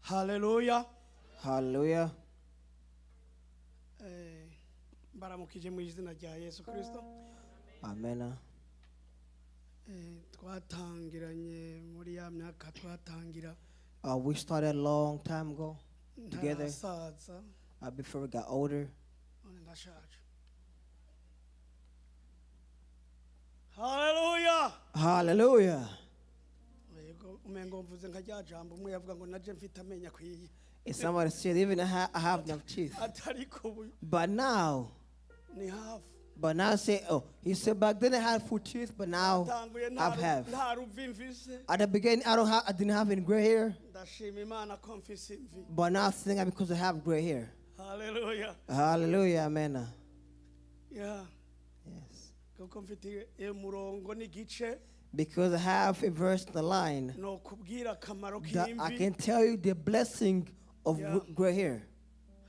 Haleluya. Hallelujah. Eh, mbaramukije mu izina rya Yesu Kirisito. Amen. Eh, twatangiranye muri ya myaka twatangira We started a long time ago together ntarasaza before we got older. None ndashaje. Haleluya. Hallelujah. Yego umengo mvuze nka rya jambo umwe yavuga ngo naje mfite amenyo akwiye If somebody said, even I have enough teeth. Atari ko ubu But now, ni hafu but now say, oh, he said back then I had full teeth, but now tanguye I have. Nta ruvi mfise. At the beginning, I didn't have any gray hair, Ndashima Imana ko mfise imvi. But now I think because I have gray hair. Haleluya. Hallelujah, amen. Yeah. Yes. Kuko mfite umurongo n'igice Because I have a verse in the line no kubwira akamaro that I k'imvi. Can tell you the blessing of gray hair.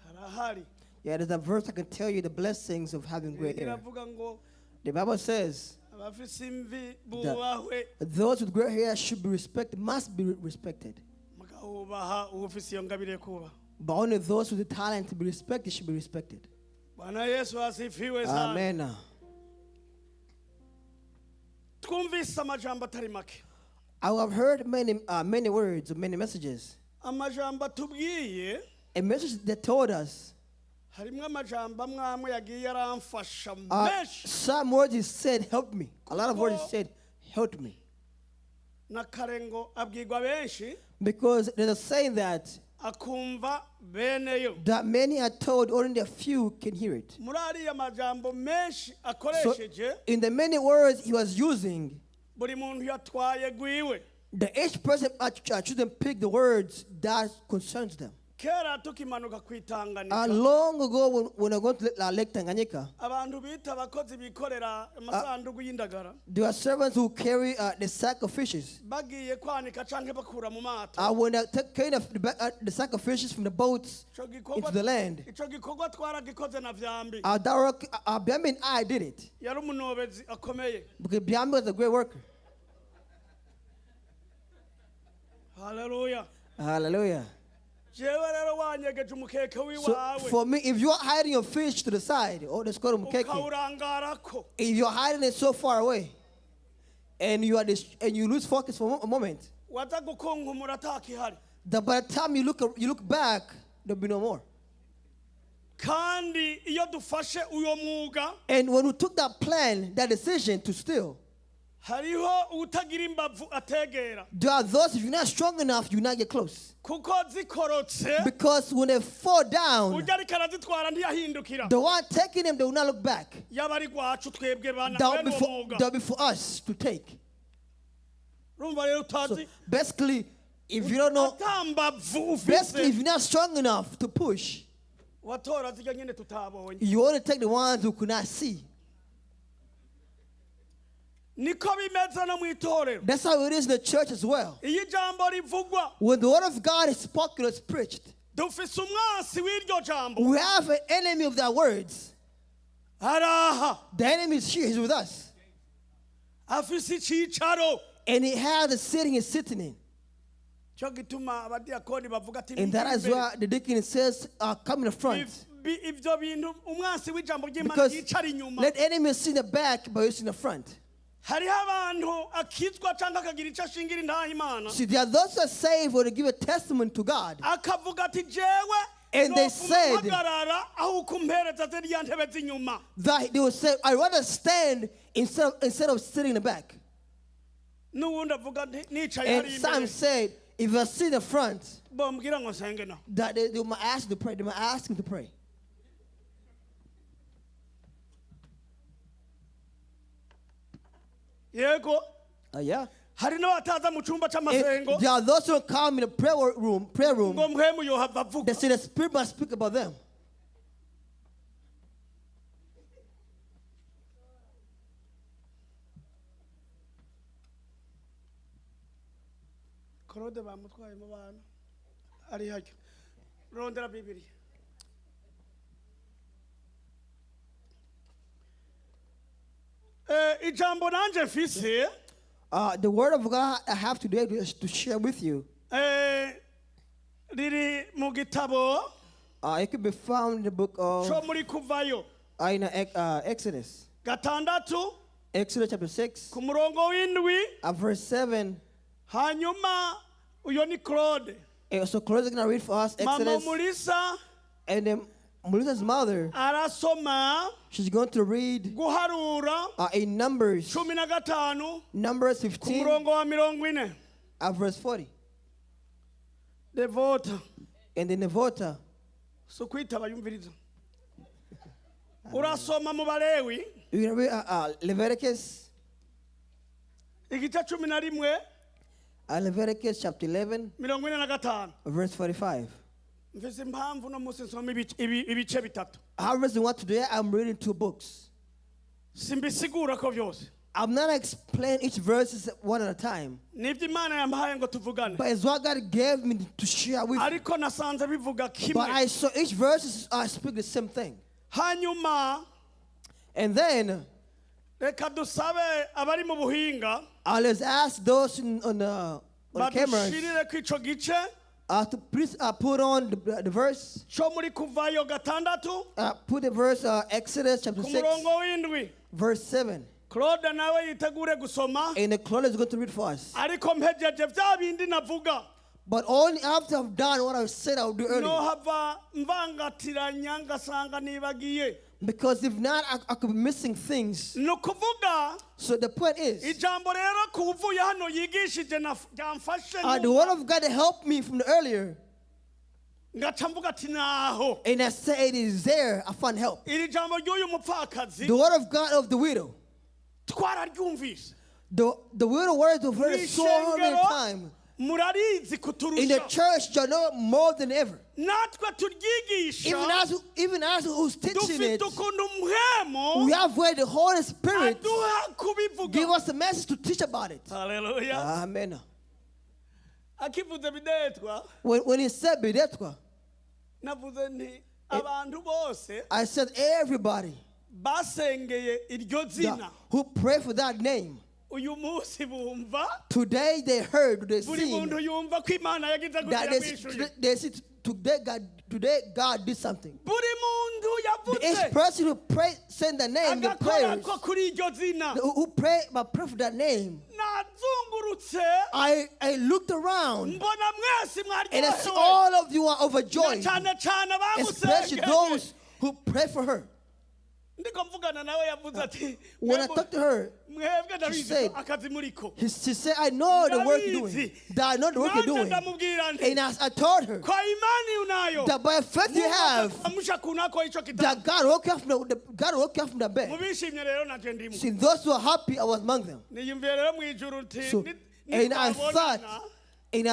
Harahari. Yeah, there's a verse I can tell you the blessings of having gray hair. Iravuga ngo The Bible says abafise imvi bubahwe those with gray hair should be respected, must be respected. Mugawubaha uwufise iyo ngabire yo kubaha. But only those with the talent to be respected should be respected. Bwana Yesu asifiwe sana. Amen. Twumvise amajambo atari make. I have heard many, many words, many messages. Amajambo atubwiye A message that told us harimwo amajambo amwe amwe yagiye aramfasha menshi. Some words he said helped me. A lot of words he said helped me. Na kare ngo abwirwa benshi Because there's a saying that akumva beneyo. That many are told, only a few can hear it. Muri ariya majambo menshi So, akoresheje in the many words he was using, buri muntu yatwaye gwiwe. The each person choose and pick the words that concerns them. Kera tukimanuka ku Itanganika Long ago, when I go to Lake Tanganyika, abantu bita abakozi bikorera amasanduku y'indagara there are servants who carry the sack of fishes. Bagiye kwanika canke bakura mu mato. When they take kind of the sack of fishes from the boats Ico gikorwa into the land, ico gikorwa twaragikoze na Vyambi. That work, Byambi and I did it Yari umunobezi akomeye. Because Byambi was a great worker. Haleluya. Hallelujah. Jewe rero wanyegeje umukeke So w'iwawe for me, if you are hiding your fish to the side, oh, let's call it mukeke. Ukawurangarako If you're hiding it so far away, and you are and you lose focus for a moment, waza gukunkumura atakihari. That by the time you look back, there'll be no more. Kandi iyo dufashe uyo mwuga And when we took that plan, that decision to steal, hariho utagira imbavu ategera there are those, if you're not strong enough, you not get close. Kuko zikorotse Because when they fall down, ujya ariko arazitwara ntiyahindukira the one taking them, they will not look back. Yaba ari rwacu twebwe bana That will bene be uwo for, mwuga that will be for us to take. Urumva rero So utazi basically, if you don't know, ata mbavu basically, ufise if you're not strong enough to push, watora zirya nyine tutabonye. You only take the ones who could not see. Niko bimeze no mu itorero. That's how it is in the church as well. Iyo ijambo rivugwa When the word of God is spoken or is preached, dufise umwansi w'iryo jambo. We have an enemy of that words. Araha. The enemy is here, he's with us. Afise icicaro. And he has a sitting he's sitting in. Cyo gituma abadiyakoni bavuga ati And that is why the deacon says, "Come in the front." Ibyo bintu umwansi w'ijambo ry'Imana Because yicara inyuma. Let enemy see the back, but you see the front. Hariho abantu akizwa cyangwa akagira icyo ashingira intaha Imana See, there are those that save or to give a testimony to God. Akavuga ati jewe And they nopfuma said mpagarara aho uko umpereza ziriya ntebe z'inyuma. that they will say, "I rather stand instead of sitting in the back." N'uwundi avuga nti nicaye And hariya some imbere said, if I sit in the front, bombwira ngo nsenge naho. That they might ask to pray. They might ask him to pray. Yego. Yeah. Hari n'abataza mu cyumba And cy'amasengo there are those who come in the prayer room. Ngo mpwemu yohava avuga. They say the Spirit must speak about them. Claude bamutwaye mu bana ari hajya rondera Bibiliya. Eh, ijambo nanje mfise The word of God I have today to share with you eh, Riri mu gitabo It could be found in the book cyo of muri Kuvayo in Exodus. 6 Exodus chapter 6, ku murongo w'indwi. Verse 7. Hanyuma uyo ni Claude. So Claude is going to read for us Mama Exodus. Mulisa And then Melissa's mother, arasoma she's going to read Guharura in Numbers, 15 Numbers ku 15, murongo wa 40. Verse 40. Devota And then Devota, si ukwitaba yumviriza urasoma mu Balewi you're going to read Leviticus, igice 11 Leviticus chapter 11, 45. Verse 45. Mfise impamvu uno munsi nsoma ibice bitatu. However, what today I'm reading two books. Simbisigura ko byose. I'm not explaining each verse one at a time, Nibyo Imana yampaye ngo tuvugane. But it's what God gave me to share with you. Ariko nasanze bivuga But kimwe. I saw each verse speak the same thing. Hanyuma And then reka dusabe abari mu buhinga let's ask those on cameras badushirire ko ico gice to please put on the verse. cyo muri Kuvayo 6 Put the verse Exodus chapter ku 6, murongo w'indwi. Verse 7. Claude nawe yitegure gusoma. And the Claude is going to read for us. Ariko mpejeje bya bindi navuga But only after I've done what I've said I'll do earlier. Nohava mvangatiranya ngasanga nibagiye. Because if not, I could be missing things. Ni ukuvuga So the point is, ijambo rero ku uvuye hano yigishije ryamfashe the word of God helped me from the earlier. Ngaca mvuga ati naho And I said it is there, I found help. Iri jambo ry'uyu mupfakazi The word of God of the widow. Twararyumvise. The widow words of her so many Mw'ishengero times. Murarizi In the kuturusha. Church, you know more than ever. Natwe turyigisha Even us who's teaching dufite it, ukuntu mpwemu we have where the Holy Spirit aduha kubivuga. give us a message to teach about it. Haleluya. Amen. Akivuze bidetwa When he said Bidetwa, navuze nti abantu bose I said everybody basengeye iryo zina who pray for that name, uyu munsi bumva today they heard, they buri seen muntu yumva ko Imana yagize that gutya they, yamwishuye. they see today God did something. Buri muntu Each yavuze person who pray, send the name, the agakora prayers, ko kuri iryo zina who pray, but pray for that name. Nazungurutse I looked around mbona mwese and I see mwaryohewe all of you are na overjoyed, cyane cyane especially abamusengeye. Those who pray for her. Ndiko mvugana nawe yavuze ati When I talked to her, mwebwe ndabizi said- ko akazi muriko she said, "I know the work you're doing. Ndabizi. That I know the work you're Nanjye doing." ndamubwira nti And as I told her kwa imani unayo that by faith you have, amusha kunako ico kitabu that God woke up from the bed. Mubishimye rero nanje ndimo. See, those who are happy, I was among them. Niyumviye rero mu ijuru nti So, and I thought in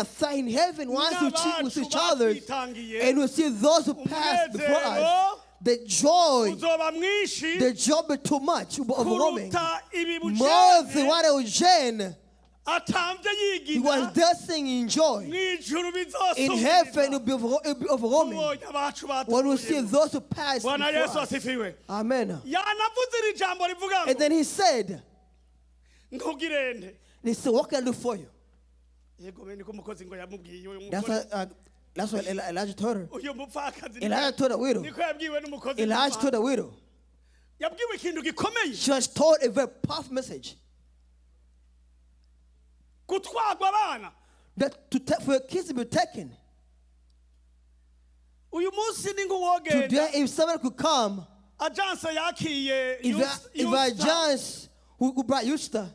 heaven, once we see each other, and we see those who passed before us, uzoba mwinshi the joy be too much, overwhelming. Kuruta ibi More than Bucene what Eugene, atambye he was yigina dancing in joy. Mu ijuru In heaven, bizosubiriza it'll be overwhelming tubonye abacu when we see batuye. Those who passed Bwana before Yesu us. asifiwe. Amen. Yanavuze iri jambo rivuga And ngo then he said, nkugirente he said, "What can I do for you?" Yego bene ko umukozi ngo yamubwiye uyu That's mugore what, that's what Elijah told her. Uyu mupfakazi Elijah told the widow. niko yabwiwe n'umukozi Elijah told the widow. Yabwiwe ikintu gikomeye. She was told a very powerful message Gutwarwa abana that for your kids to be taken. Uyu munsi ni nk'uwogenda Today, if someone could come, agence yakiye if a agents who brought Yusta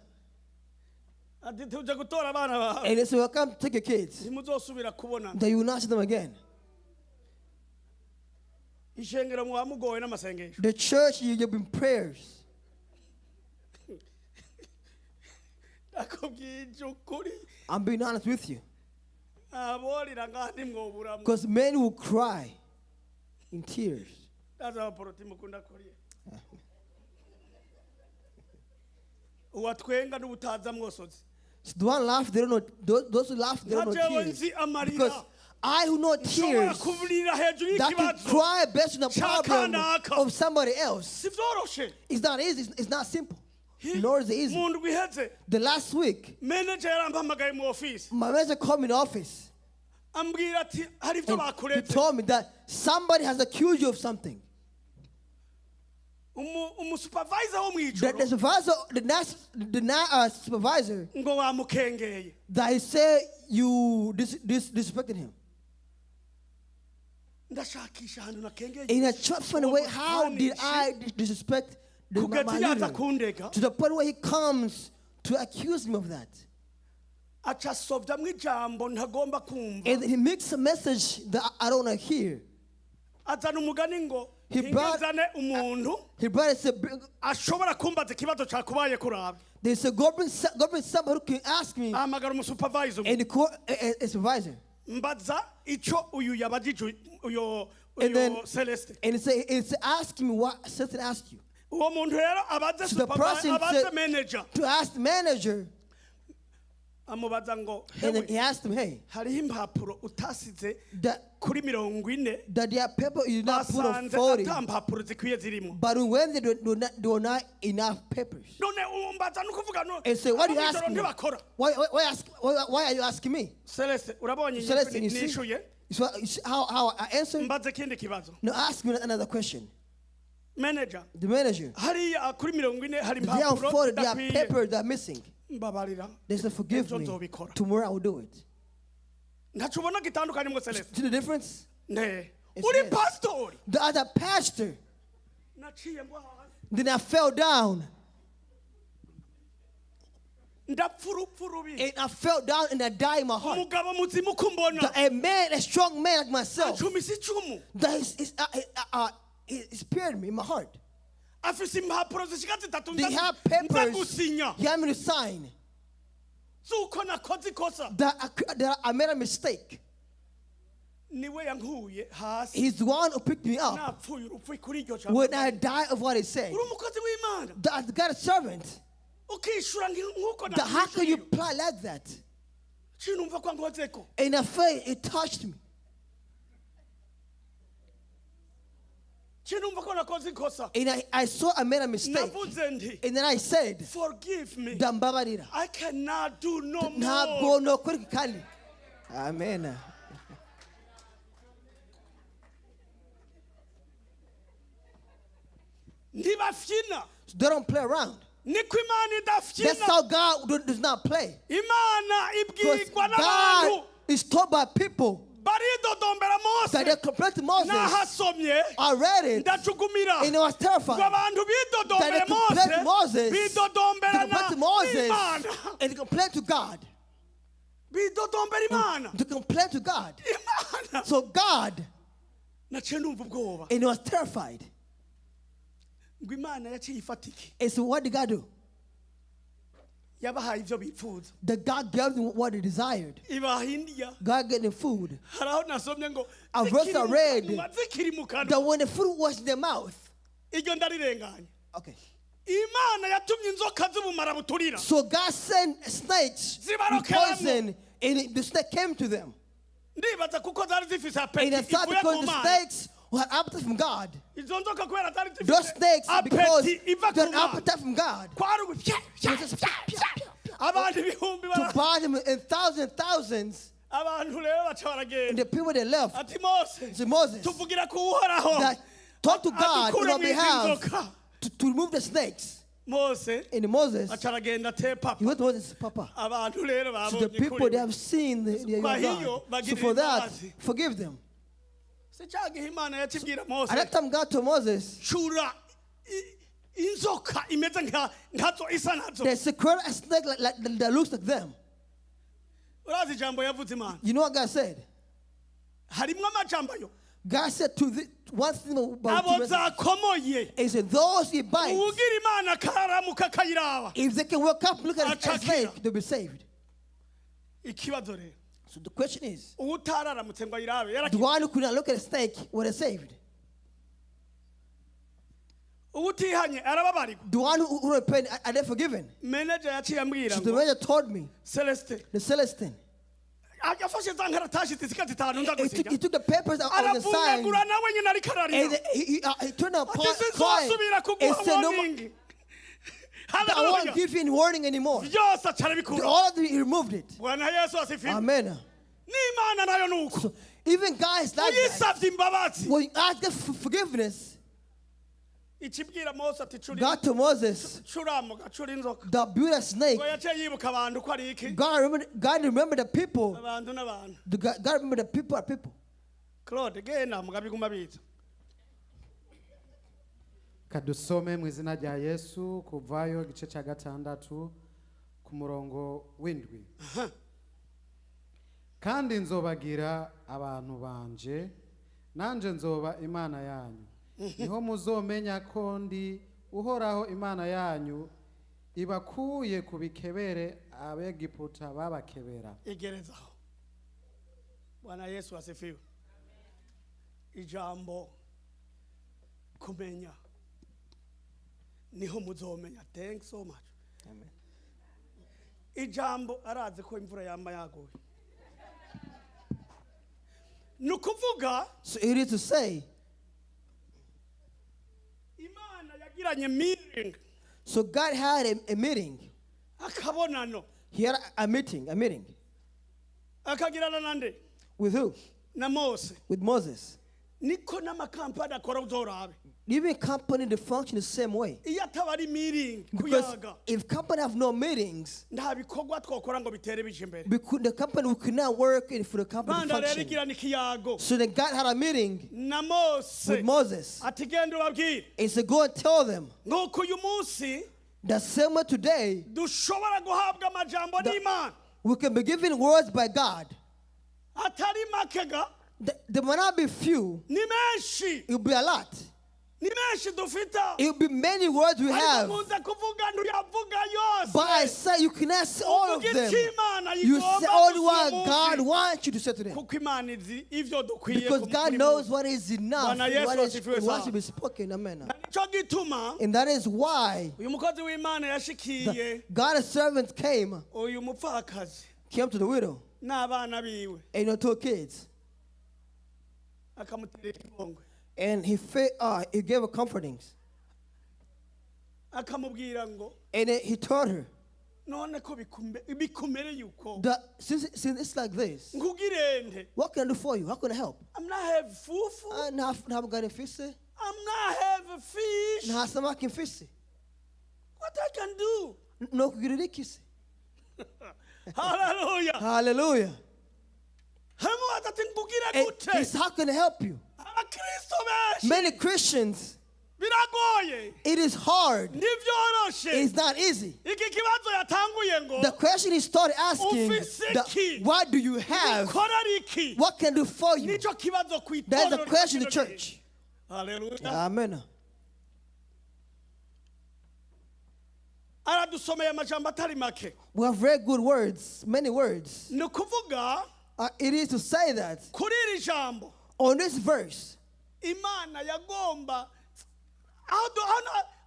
ati tuje gutora abana bawe and they say, "Well, come take your kids," ntimuzosubira kubonana. Then you will not see them again. Ishengero muba mugowe n'amasengesho. The church, you've been prayers. Ndakubwije ukuri I'm being honest with you. Aborira ngaha ntimwoburamo. Because men will cry in tears. Ndazi abaporoti mukunda kurira uwatwenga n'ubutaza mwosozi. So the one laugh, they don't know, those who laugh, they don't know Nka jewe tears. Nzi amarira. Because I who know Nshobora tears, kurira hejuru that can y'ikibazo cry based on the problem Chakanaka. Of somebody else. Si vyoroshe. It's not easy. It's not simple. Nor is it easy. Mu ndwi iheze The last week, manager yarampamagaye mu ofisi my manager called me in the office. Ambwira ati hari ibyo And he bakureze. told me that somebody has accused you of something. Umusupervisor wo mu That the ijoro supervisor, the next, the supervisor, ngo wamukengeye. That he said you disrespected him. Ndashakisha ahantu nakengeye. In a tried to find a way, how did I disrespect my Kugeza yaza leader? kundega. To the point where he comes to accuse me of that. Aca asovyamwo ijambo ntagomba kumva. And he makes a message that I don't want to hear. Azana umugani ngo He brought- ingezane umuntu He brought it, said, ashobora kumbaza ikibazo cakubaye kurabe. They said, go bring somebody who can ask me. Ahamagara umusupervisor. And the court, a supervisor. Mbaza ico uyu yabajije uyo And then- uyo Celeste. And it's asking me what Satan asked you. Uwo muntu rero abaze So the person supervisor abaze said- manager. To ask the manager, Amubaza ngo and then he hewe asked him, hey, hariho impapuro utasize that, kuri 40 that there are paper you did not put on basanze 40, ata mpapuro zikwiye zirimo. But when they do not, do not enough papers. None umbaza nukuvuga no And say, what do you abo ask mw'ijoro me? ntibakora. Why are you asking me? Celeste urabonye Celeste, inyishu you see, nishuye. so, you see how I answered? Mbaze ikindi kibazo. No, ask me another question. Manager The manager, hariya kuri 40 hari they are impapuro 40, there are zidakwiye. papers that are missing. Mbabarira. They said, forgive Ejo me. nzobikora. Tomorrow I will do it. Ntaco ubona gitandukanye ngo Celeste. See the difference? Ne It's uri yes. pastori. The other pastor, Naciye ngwa hasi. then I fell down. Ndapfa urupfu rubi. And I fell down and I died in my heart. Umugabo muzima uko umbona That a man, a strong man like myself, acumise icumu that is speared me in my heart. Afise impapuro zishika zitatu They nza have nza papers. gusinya He had me to sign z'uko nakoze ikosa. that I made a mistake. Niwe yankuye hasi He's the one who picked me up napfuye urupfu kuri iryo jambo. when I died of what he said. Uri umukozi w'Imana That as God's servant, ukishura nk'uko that how can you nakwishyuye. apply like that? Cinumva ko nkozeko. And I felt it touched me. Cinumva ko nakoze ikosa. And I saw I made a mistake. Navuze nti And then I said, forgive me, Ndambabarira. I cannot do no more. Ntabwo nokora iki kandi. Amen. Ntibafyina. So they don't play around. Niko Imana That's idafyina. how God does not play. Imana Because ibwirwa n'abantu God is taught by people baridodombera that Mose. they complained to Moses. Nahasomye I read it ndacugumira and I was ngo terrified. abantu That bidodombere they complained to Mose Moses, they bidodombera complained to Moses, n'Imana and they complained to God. Bidodombera Imana. To complain to God. Imana So God, naciye numva ubwoba and he was terrified. Ngo Imana yaciye ifata iki? And so what did God do? Yabahaye ibyo bipfuza. That God gave them what they desired. Ibaha indya. God gave them food. Hari aho nasomye ngo A verse zikiri I mu read kanwa, zikiri mu kanwa. that when the food was in their mouth, Iryo ndarirenganya. Okay. Imana yatumye inzoka z'ubumara buturira. So God sent snakes with Zibarokeramo. poison, and the snake came to them. Ndibaza kuko zari zifise And apeti I thought ivuye because ku the Mana. snakes who had appetite from God, Izo nzoka kubera zari those zifise snakes, because apeti iva they ku had Mana appetite from God, kwari ugu- fya, fya, It was just fya, fya. Abantu ibihumbi to bara- buy them in thousands and thousands, abantu rero baca and baragenda. the people that left, Ati Mose said, Moses, tuvugira ku Uhoraho that talk to God on adukure our mu izi behalf nzoka. to remove the snakes. Mose And Moses, aca aragenda ate he papa went to Moses, Papa. abantu rero So the babonye people kuri they have seen the Kwa hiyo, God. So for bagirira that, imbabazi. Forgive them. Si cya gihe Imana yakibwira Mose At that time, God told Moses, cura inzoka imeze nkazo isa nazo. There's a create a snake that looks like them. Urazi ijambo yavuze Imana? You know what God said? Harimwo amajambo ayo. God said to the one thing about Abo two messages. zakomoye He said, those he bites, uwugira Imana akaramuka akayiraba if they can wake up and look at a Achakira. snake, they'll be saved. Ikibazo rero So the question is, uwutararamutse ngo ayirabe the yarakira. one who could not look at a snake were saved. Uwutihanye arababarirwa. The one who repent, are they forgiven? Manager yaciye ambwira So the ngo manager told me, Celeste the Celestine, yafashe za nkaratashi zisika zitanu nza gusinya he took the papers out of the sign aravungagura nawe nyine ariko ararira and he turned up ati crying sinzosubira and kuguha said, no more, warning. I won't Hallelujah. give you any warning anymore. Byose aca arabikura. All of them, he removed it. Bwana Yesu asifiwe. Amen. N'Imana nayo ni uko. So even God is like that. Uyisabye imbabazi, When you ask God for forgiveness, ikibwira Mose ati curi God to Moses, curamo gacura inzoka. that built a snake. Ngo yaciye yibuka abantu ko ari iki? God remember the people. Abantu n'abantu. God remember the people are people. Claude, genda mugabo iguma biza. Kadusome mu izina rya Yesu kuvayo igice cya gatandatu ku murongo w'indwi. Kandi nzobagira abantu banje nanje nzoba Imana yanyu niho muzomenya ko ndi Uhoraho Imana yanyu ibakuye ku bikebere Abegiputa babakebera. Igerezaho. Bwana Yesu asifiwe. Ijambo kumenya, niho muzomenya. Thanks so much. Amen. Ijambo arazi ko imvura yamba yaguye, ni ukuvuga So it is to say, Imana yagiranye meeting, so God had a meeting. Akabonano. He had a meeting. Akagirana nande? With who? Na Mose. With Moses. Niko n'amakampani akora, uzorabe. Even company, they function the same way. Iyo ataba ari meeting, Because kuyaga, if company have no meetings, nta bikorwa twokora ngo bitere bije imbere. we could not work for the company to Banda rero function. igirana ikiyago So then God had a meeting na Mose with Moses. Ati genda ubabwire. He said, "Go and tell them." Nk'uko uyu munsi The same way today, dushobora guhabwa amajambo n'Imana we can be given words by God. Atari make ga. There might not be few, Ni menshi. it will be a lot. Ni menshi dufite. It will be many words we Ariko have. nkunze kuvuga ntuyavuga yose. But I say you cannot say all of Uvuga them. icyo Imana You igomba say only gusa what uyu God munsi. wants you to say to them. Kuko Imana izi ivyo dukwiye Because ku- God buri knows munsi. what is enough, Bwana Yesu what is asifiwe what sana. should be spoken. Amen. Nico gituma And that is why uyu mukozi w'Imana yashikiye God's servant came, uyu mupfakazi came to the widow n'abana biwe and her two kids. Akamutera ikigongwe. And he gave her comfortings. Akamubwira ngo And then he told her none ko bikumereye uko, that since it's like this, nkugire nte? what can I do for you? How can I help? I'm not have fufu. Ntabwo mfise. I'm not have fish. Nta samaki mfise. What I can do? Nokugirira iki se? Hallelujah. Hallelujah. Haramubaza ati nkugire And gute? he said, "How can I help you?" Abakristo benshi Many Christians, biragoye. it is hard. Ntibyoroshe. It's not easy. Iki kibazo yatanguye ngo The question he started asking, Ufise iki? what do you have? Ukora iki? What can I do for you? Nicyo kibazo ku That's the itorero question in the rya kino gihe. church. Hallelujah. Amen. Aradusomeye amajambo atari make. We have very good words, many words. Ni ukuvuga It is to say that kuri iri jambo on this verse, Imana yagomba aho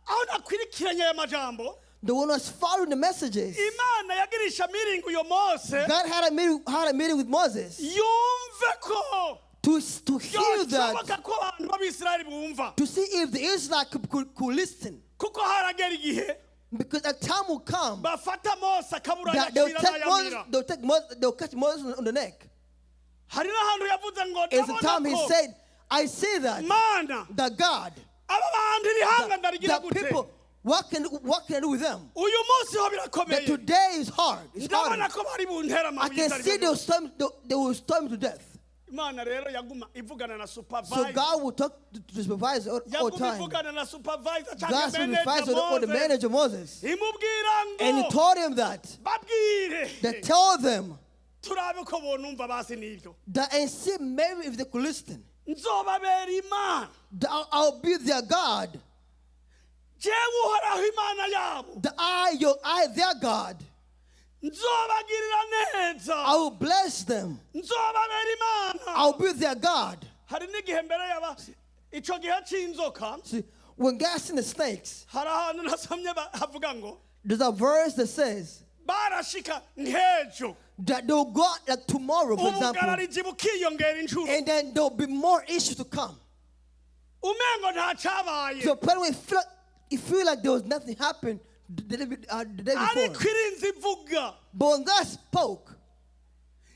aho nakwirikiranye aya majambo, the one was following the messages. Imana yagirisha meeting uyo Mose God had a meeting with Moses yumve ko to hear that, byoshoboka ko abantu b'Abisirayeli bumva. To see if the Israelites could listen. Kuko haragera igihe Because a time will come bafata Mose akabura that they'll yakira take Moses, n'ayamira. they'll take Moses, they'll catch Moses on the neck. Hari n'ahantu yavuze ngo It's the time ndabona he ko said, "I see that, Mana, that God, aba bantu iri hanga ndarigira the gute? people, what can I do with them?" Uyu munsi ho That birakomeye. today is hard. It's Ndabona hard. ko bari buntere I amabuye can itari see byo. they will stone me to death. Imana rero yaguma ivugana na So supervisor. God will talk to the supervisor all Yaguma time. ivugana na supervisor cyangwa God's manager supervisor or the Moses. manager Moses. Imubwira And he ngo told him that, babwire that tell them turabe ko bonumva basi n'ibyo that and see maybe if they could listen. Nzobabera Imana. That I'll be their God. Jewe Uhoraho Imana yabo That I, their God. Nzobagirira neza. I will bless them. Nzobabera Imana. I'll be their God. Hari n'igihe mbere yaba ico gihe c'inzoka, See, when God sent the snakes, hari ahantu nasomye havuga ngo there's a verse that says barashika nk'ejo that they'll go out like tomorrow, for example, ubugarariji bukiyongera inshuro and then there'll be more issues to come. Umengo nta cabaye. So apparently, it feel like there was nothing happened the day Ariko before. irinze ivuga But when God spoke,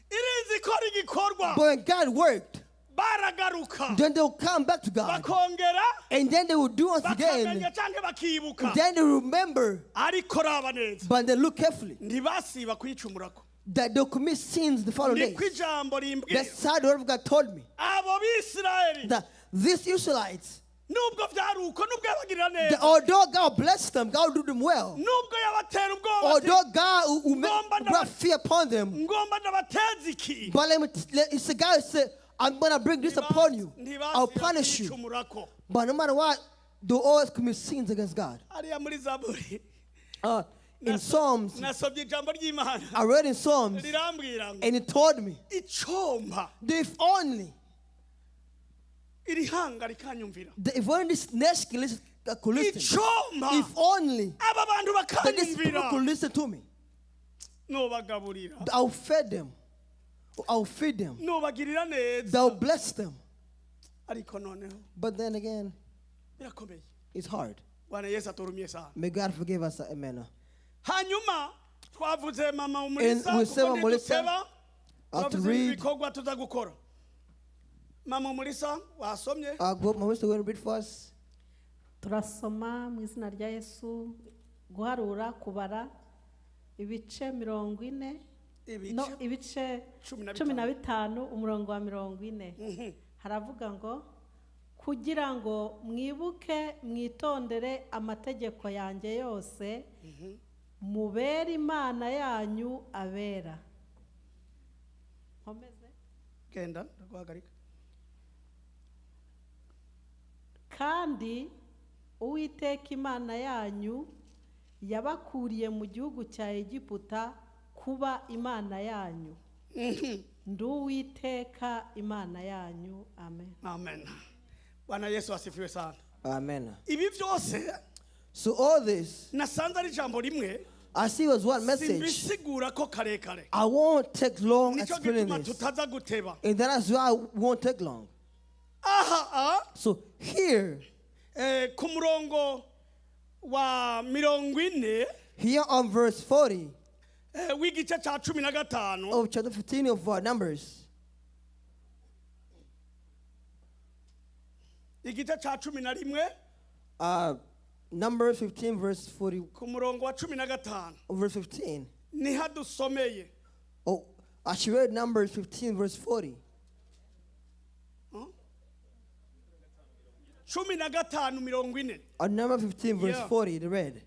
Irinzi ikora igikorwa, But when God worked, baragaruka, then they'll come back to God. Bakongera And then they will do once again. bakamenya cyangwa bakibuka. Then they remember, Ariko raba neza, but they look carefully ntibasiba kuyicumurako. That they'll commit sins the following Niko days. ijambo rimbwira. That's how the word of God told me. Abo Bisirayeli, That these Israelites, nubwo byari uko, nubwo yabagirira that neza, although God blessed them, God will do them well. Nubwo yabatera ubwoba ati, Although God will brought fear upon them, ngomba ndabateza iki, but let me, let, it's the guy who said, "I'm gonna bring this upon you. I'll Ntibasiba punish you." kuyicumurako. But no matter what, they'll always commit sins against God. Hariya muri Zaburi, In Psalms, nasomye ijambo ry'Imana, I read in Psalms, rirambwira ngo and it told me icompa that if only, iri hanga rikanyumvira, that if only this nation can listen, could listen. Icompa If only aba bantu that these people bakanyumvira, could listen to me, nobagaburira, I'll feed them. I'll feed them. Nobagirira neza. They'll bless them. Ariko noneho But then again, birakomeye. It's hard. Bwana Yesu aturumye sana. May God forgive us. Amen. Hanyuma twavuze mama And Umulisa we say kuko Mama Mulisa, ntiduteba. To Twavuze read. ibikorwa tuza gukora. Mama Umulisa wasomye. Go, Mama Mulisa, going to read for us. Turasoma mu izina rya Yesu guharura kubara ibice 40 Ibice no ibice 15. 15 umurongo wa 40 haravuga ngo kugira ngo mwibuke mwitondere amategeko yanjye yose mubere Imana yanyu abera. Nkomeze? Genda, ndaguhagarika. Kandi Uwiteka Imana yanyu yabakuriye mu gihugu cya Egiputa kuba Imana yanyu. Ndi Uwiteka Imana yanyu. Amen. Amen. Bwana Yesu asifiwe sana. Amen. Ibi byose So all this, nasanze ari ijambo rimwe. I see was one message. Simbisigura ko karekare. I won't take long Nicyo explaining gituma this. tutaza guteba. And that is why I won't take long. Aha a So here, ku murongo wa 40, here on verse 40 w'igice cya 15, of chapter 15 of Numbers, igice cya 11, Numbers 15, verse 40, ku murongo wa 15, verse 15. Niho adusomeye. Oh, I should read Numbers 15, verse 40. 15:40. Number 15, verse 40, the red.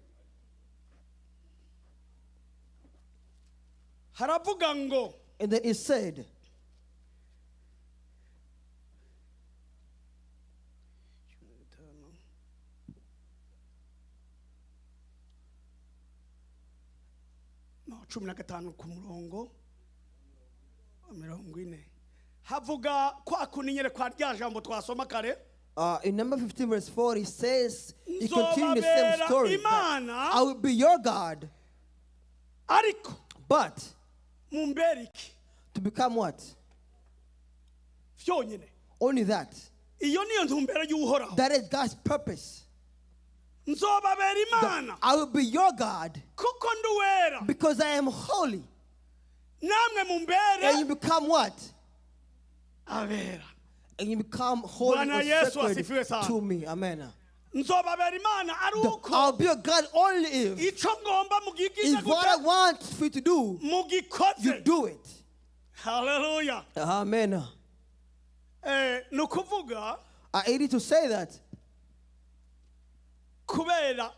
Haravuga ngo, And then it said, No, 15 ku murongo wa 40 havuga kwa kundi kwa rya jambo twasoma kare. In number 15, verse 40, it says, it continues the same Nzobabera story, that Imana. I will be your God, Ariko but mumbere iki? To become what? Vyonyine. Only that. Iyo niyo ntumbero y'Uhoraho. That is God's purpose. Nzobabera Imana I will be your God kuko ndi uwera, because I am holy. Namwe mumbere And you become what? Abera. And you become holy Bwana or Yesu sacred asifiwe sana. to me. Amen. Nzobabera Imana ari uko I'll be your God only if, ico ngomba mugigize if what I gute, want for you to do, mugikoze. You do it. Haleluya. Amen. Ni ukuvuga, I need to say that kubera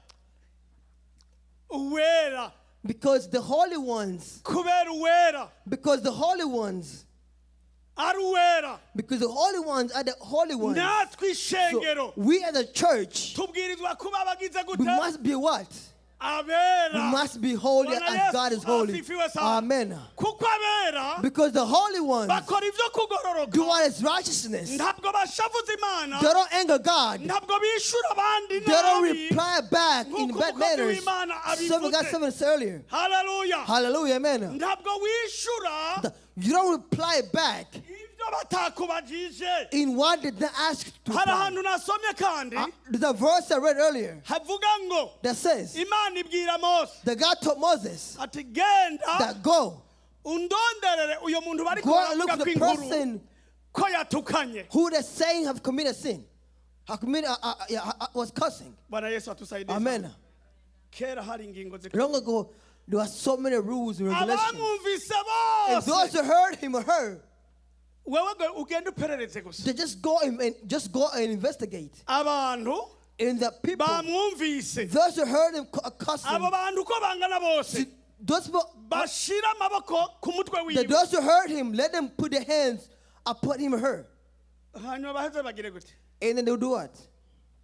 uwera, because the holy ones, kubera uwera because the holy ones, ari uwera, because the holy ones are the holy ones. Natwe ishengero So we as a church, tubwirizwa kuba abagize we gute? Must be what? Abera. We must be holy Bwana as God Yesu is holy. asifiwe sana. Amen. Kuko abera Because the holy ones bakora ibyo kugororoka. Do what is righteousness. Ntabwo bashavuza Imana. They don't anger God. Ntabwo bishura abandi They don't nabi. Reply back in Nk'uko bad umukozi manners. w'Imana Some God abivuze. servant said earlier. Haleluya. Hallelujah. Amen. Ntabwo wishura You don't reply back ibyo batakubajije. In what did they ask to Hari reply. ahantu nasomye kandi The verse I read earlier havuga ngo that says Imana ibwira Mose that God told Moses ati genda that go Undonderere uyo muntu bariko Go and look baravuga for the ko inkuru person ko yatukanye. who they're saying have committed sin, have committed, yeah, was cursing. Bwana Yesu atusaidie. Amen. Kera hari ingingo Long ago, there were so many rules and regulations. Abamwumvise And those bose who heard him or her, wewe ngo ugende uperereze gusa. they just go and just go and investigate. Abantu And the people, bamwumvise, those who heard him cursing, abo bantu uko bangana bose those people, bashira amaboko ku mutwe the wiwe, those who heard him, let them put their hands upon him or her. Hanyuma baheze bagire gute? And then they'll do what?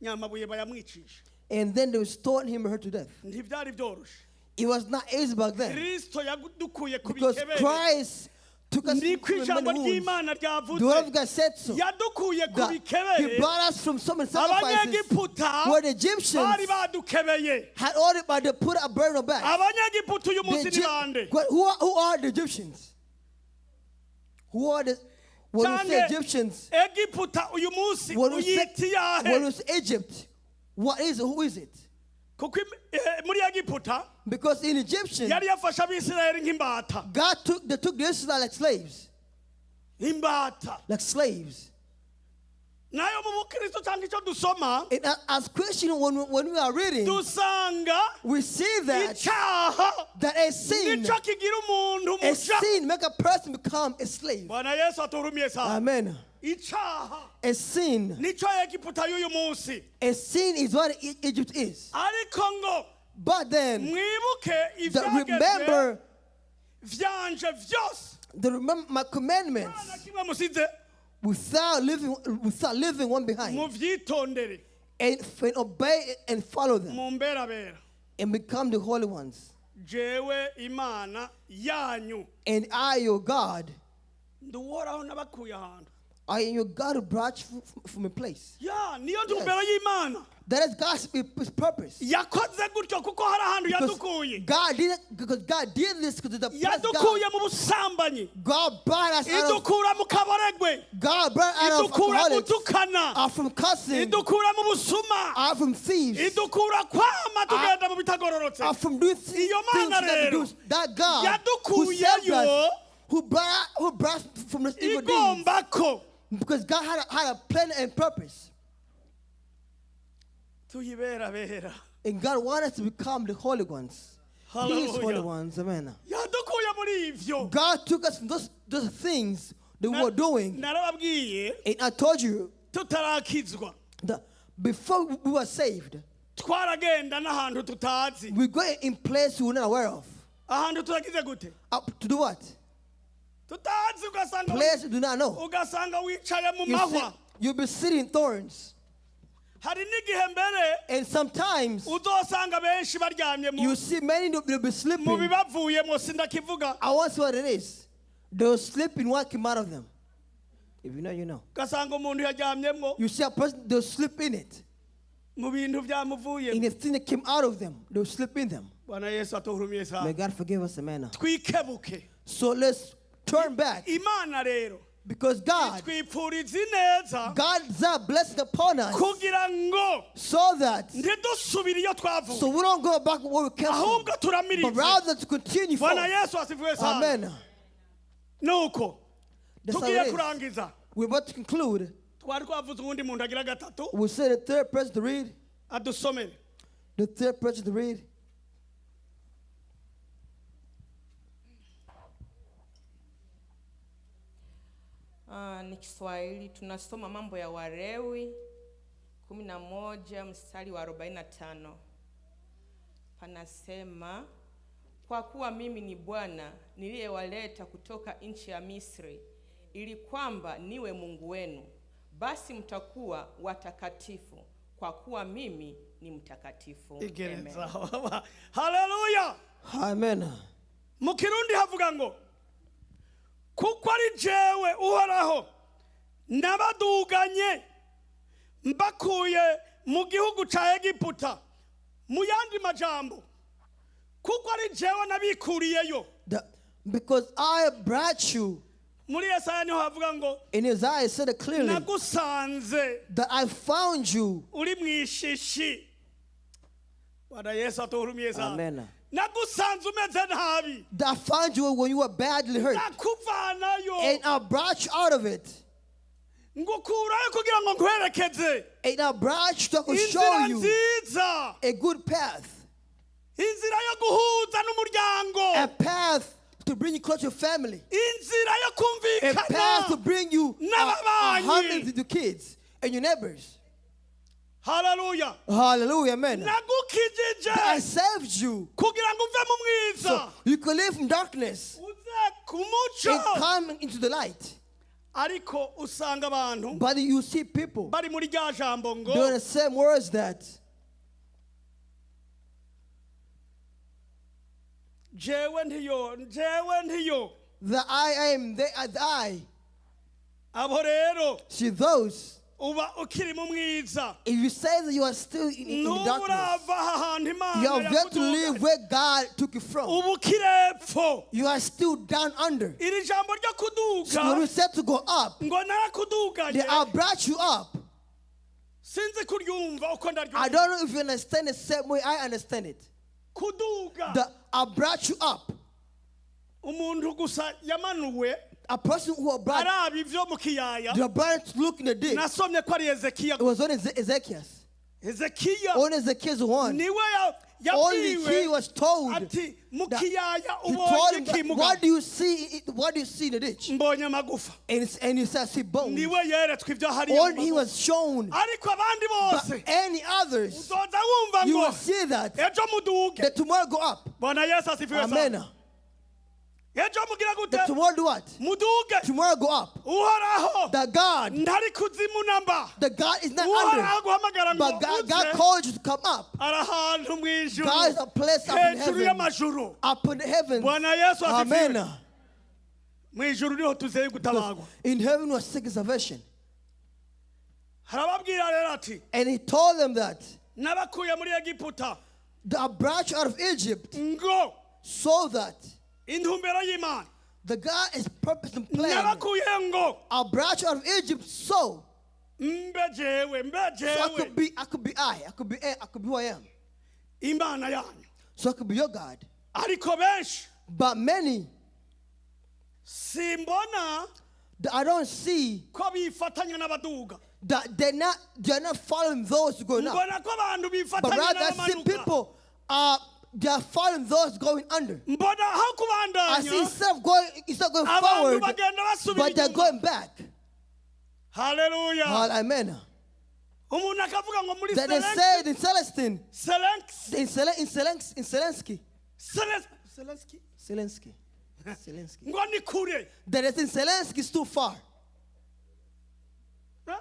Nyamabuye bayamwicisha. And then they will stone him or her to death. Ntibyari byoroshe. It was not easy back then. Kristo yadukuye ku Because bikebere. Christ took us Niko from ijambo many wounds. ry'Imana The word ryavuze. of God said so. Yadukuye ku That he bikebere. brought us from so many sacrifices Abanyegiputa where the Egyptians bari badukebeye. had ordered, but they put a burden on back. Abanyegiputa uyu The munsi ni bande? Who are the Egyptians? Who are the when we say Canke Egyptians, Egiputa uyu munsi when we say, uyita iyahe? when we say Egypt, what is it? Who is it? Kuko muri Egiputa Because in Egyptian, yari yafashe Abisirayeli nk'imbata. God took they took the Israelites like slaves. Imbata. Like slaves. Nayo mu bukristo cyangwa icyo dusoma, And as Christians, when we are reading, dusanga we see that icyaha that a sin, nicyo kigira umuntu a muja. sin make a person become a slave. Bwana Yesu aturumiye sana. Amen. Icyaha A sin, nicyo Egiputa y'uyu munsi. a sin is what Egypt is. Ariko ngo But then, mwibuke that ibyagezwe remember, vyanje vyose, the remember my nta na commandments kimwe musize, without leaving one behind, muvyitondere, and obey and follow them mumberabera, and become the holy ones. Jewe Imana yanyu And I, your God, ndi Uhoraho nabakuye ahantu. I am your God who brought you from a place. Ya niyo ntumbero y'Imana. That is God's his purpose. Yakoze gutyo kuko hari ahantu Because yadukuye. God did it, because God did this because the place God, Yadukuye mu busambanyi, God brought us out of idukura mu kaboregwe, God brought out of idukura alcoholics, gutukana, out from cussing, idukura mu busuma, out from thieves, idukura kwama tugenda mu bitagororotse. out from doing Iyo things Mana that rero do that God who saved yadukuyeyo us, who brought us from this evil deeds, igomba ko because God had a plan and purpose, tuyiberabera. And God wanted us to become the holy ones, His Hallelujah. holy ones. Amen. Yadukuye muri ivyo. God took us from those things that we were doing, Narababwiye, and I told you tutarakizwa that before we were saved, twaragenda n'ahantu tutazi. we go in place we were not aware of. Ahantu turagize gute? Up to do what? Tutazi, ugasanga Place you do not know. ugasanga wicaye mu You mahwa. You'll be sitting in thorns. Hari n'igihe mbere And sometimes uzosanga benshi baryamye mu you see many they'll be mu sleeping. bibavuyemo sindakivuga. I want to see what it is. They'll sleep in what came out of them. If you know, you know. Ugasanga umuntu yaryamyemwo You see a person, they'll sleep in it. mu bintu In byamuvuyemo. the thing that came out of them, they'll sleep in them. Bwana Yesu atuhurumiye May sana. God forgive us, amen. Twikebuke. So let's turn back. Imana rero Because God, twipfuriza ineza God's a blessing upon us kugira ngo so that ntidusubire iyo twavuye, so we don't go back where we came from, ahubwo but turamiritse. rather to continue Bwana forward. Yesu asifiwe sana. Amen. Nuko That's how tugiye it is. kurangiza. We're about to conclude. Twari twavuze uwundi muntu agira gatatu We say the third person to read. Adusomere. The third person to read. Ah, ni Kiswahili tunasoma mambo ya Walawi 11 mstari wa 45. Panasema, kwa kuwa mimi ni Bwana niliyewaleta kutoka nchi ya Misri ili kwamba niwe Mungu wenu, basi mtakuwa watakatifu kwa kuwa mimi ni mtakatifu. Amen. Igereza. Haleluya. Amen. Mu Kirundi havuga ngo kuko ari jewe Uhoraho nabaduganye mbakuye mu gihugu ca Egiputa. Mu yandi majambo, kuko ari jewe nabikuriyeyo. Because I brought you. Muri Yesaya niho havuga ngo In Isaiah said it clearly nagusanze that I found you. Uri mu ishishi. Bwana Yesu atuhurumiye sana. Amen. Nagusanze umeze nabi. That I found you when you were badly hurt. Ndakuvanayo. And I brought you out of it. Ngukurayo kugira ngo nkwerekeze And I brought you to show inzira you nziza, a good path. Inzira yo guhuza n'umuryango, A path to bring you close to your family. Inzira yo A path to kumvikana. Bring you a N'ababanyi. Harmony to the kids and your neighbors. Haleluya. Hallelujah, amen. Nagukijije I saved you kugira ngo uve mu mwiza so you could live from darkness uze ku muco. And come into the light. Ariko usanga abantu But you see people bari muri rya jambo ngo doing the same words that jewe ntiyo, jewe ntiyo. The I am, they are the I. Abo rero See those, uba ukiri mu mwiza, if you say that you are still in the darkness, nturava aha hantu Imana you have yet to yakuduganye. live where God took you from. Uba ukiri epfo. You are still down under. Iri jambo ryo So when kuduga we said to go up, ngo narakuduganye, they I brought you up. Sinzi kuryumva uko I ndaryumva. Don't know if you understand the same way I understand it. Kuduga. The I brought you up. Umuntu gusa yamanuwe A person who are brought, araba ivyo mu kiyaya. they are brought to look in the ditch. Nasomye ko ari Hezekiya. It was only Ezekiel. Hezekiya Only Ezekiel one. niwe Only he yabwiwe was told. Ati mu That kiyaya He ubonye told him, that, iki mugabo? what do you see? What do you see in the ditch? Mbonye amagufa. And he said, I see bones. Niwe yeretswe ibyo hariya Only he mu magufa. was shown. Ariko abandi But bose any others, uzoza wumva you ngo will see that ejo muduge. that tomorrow go up. Bwana Yesu asifiwe sana. Amen. Ejo mugira gute? That tomorrow do what? Muduge. Tomorrow go up. Uhoraho That God, ntari kuzimu namba. The God is not Uhoraho under. aguhamagara ngo But God uze called you to come up. ari ahantu mu ijuru, God is a place up in hejuru heaven. Y'amajuru. Up in the heavens. Bwana Yesu asifiwe. Amen. Mu ijuru niho tuzeye gutabarwa. In heaven was seeking salvation. Harababwira rero ati And he told them that nabakuye muri Egiputa I brought you out of Egypt ngo so that intumbero y'Imana the God is purpose and plan. nabakuye ngo I brought you out of Egypt so, mbe jewe mbe so I jewe could be I could be I, I could be I could be who I am. Imana yanyu. So I could be your God. Ariko benshi But many simbona that I don't see ko bifatanya n'abaduga. That they're not following those going up. Mbona ko abantu But bifatanya rather I see n'abamanuka. people are they are following those going under. Mbona aho I see kubandanya instead of going abantu forward, bagenda basubira but they're inyuma. Going back. Haleluya. Amen. Umuntu akavuga ngo muri That they said in Celestine, Selenx in Zelensky, Zelensky Zelensky, Zelensky. Ngo ni kure. That is in Zelensky is too far. Huh?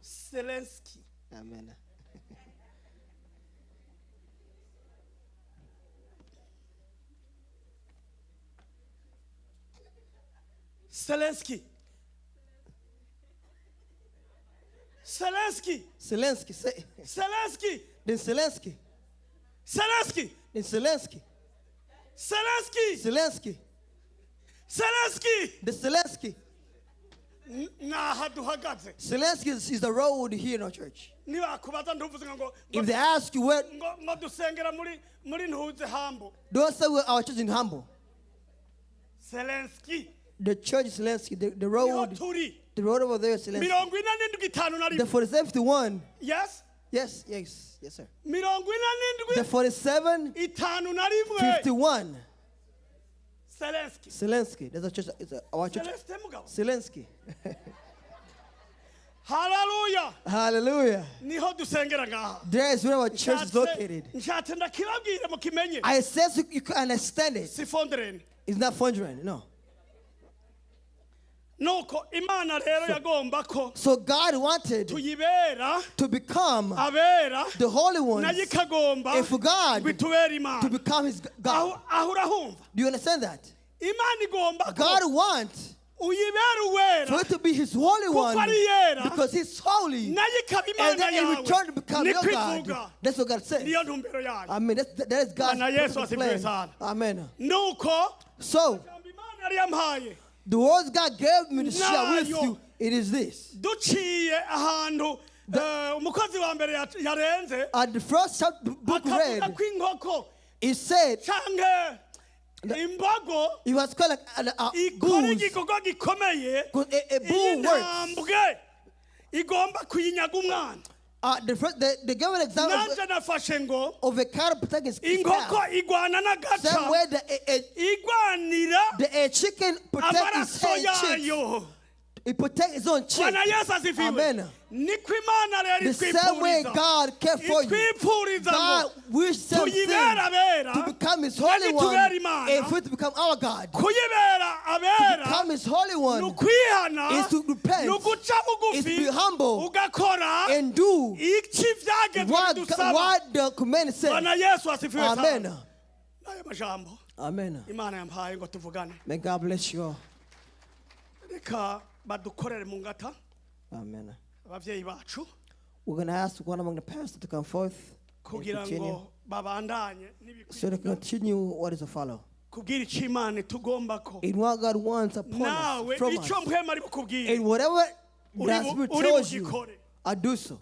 Zelensky. Amen. Zelensky. Zelensky. Zelensky, say, Zelensky. Then Zelensky, Zelensky. Then Zelensky, Zelensky. Zelensky, Zelensky. The Zelensky. Naha duhagaze. Zelensky is the road here in our church. Nibakubaza ntuvuze ngo If they ask you where, ngo ngo dusengera muri muri ntuze hambo. Don't say we're our church in Humble. Zelensky. The church is Zelensky. The Niho road, turi. The road over there is Zelensky. 47 51. The 4751. Yes. Yes, sir. 47 The 47 51. 51. Zelensky. Zelensky. There's a church. It's our church. Celeste mugabo. Zelensky. Hallelujah. Hallelujah. Niho dusengera ngaha. There is where our church is located. Nshatse ndakibabwire mukimenye. I said so you can understand it. Si Fondren. It's not Fondren, no. Nuko Imana rero yagomba ko So God wanted tuyibera to become abera the Holy Ones nayo ikagomba and for God ngo itubere Imana. To become His God. Aho aho urahumva. Do you understand that? Imana igomba ko God wants uyibere uwera for it to be His Holy kuko One ari yera because He's holy. Nayo ikaba And Imana then in yawe. return to become your Niko God. ivuga. That's what God says. Niyo ntumbero yayo. I mean, that is God's Bwana Yesu perfect asifiwe plan. sana. Amen. Nuko So, ijambo Imana yari yampaye the words God gave me to share with Nayo. You, it is this. Duciye ahantu Umukozi wa mbere yarenze At the first book akavuga read, ko inkoko it said canke imbogo it was called like a ikora goose. igikorwa gikomeye. 'Cause a bull works. Intambwe igomba kuyinyaga umwana. They gave an example Nanje nafashe ngo of a cattle protecting its inkoko calf. igwana n'agaca Same way the, a, igwanira the, a chicken protects its amaraso own chicks. yayo. It protects its own chick. Bwana Yesu asifiwe. Amen. Niko Imana rero The same way itwipfuriza God cared for you. itwipfuriza God ngo wished same thing tuyibere abera to become His Holy kandi tubere One Imana. and for it to become our God. Kuyibera abera Become His Holy ni One ukwihana is to repent, ni uguca is to bugufi be humble ugakora and do iki ibyagezwe bidusaba. what the command says. Bwana Yesu asifiwe sana. Amen. N'ayo majambo Amen. Imana yampaye ngo tuvugane. May God bless you all. Reka badukorere mu ngata Amen. ababyeyi bacu We're going to ask one among the pastors to come forth and kugira continue. ngo babandanye So to n'ibikwiriye continue what is to follow. Kubwira icyo Imana itugomba ko In what God wants upon nawe us, from icyo us. mpwema ari bukubwire In whatever uri that Spirit uri tells you, bugikore. I do so.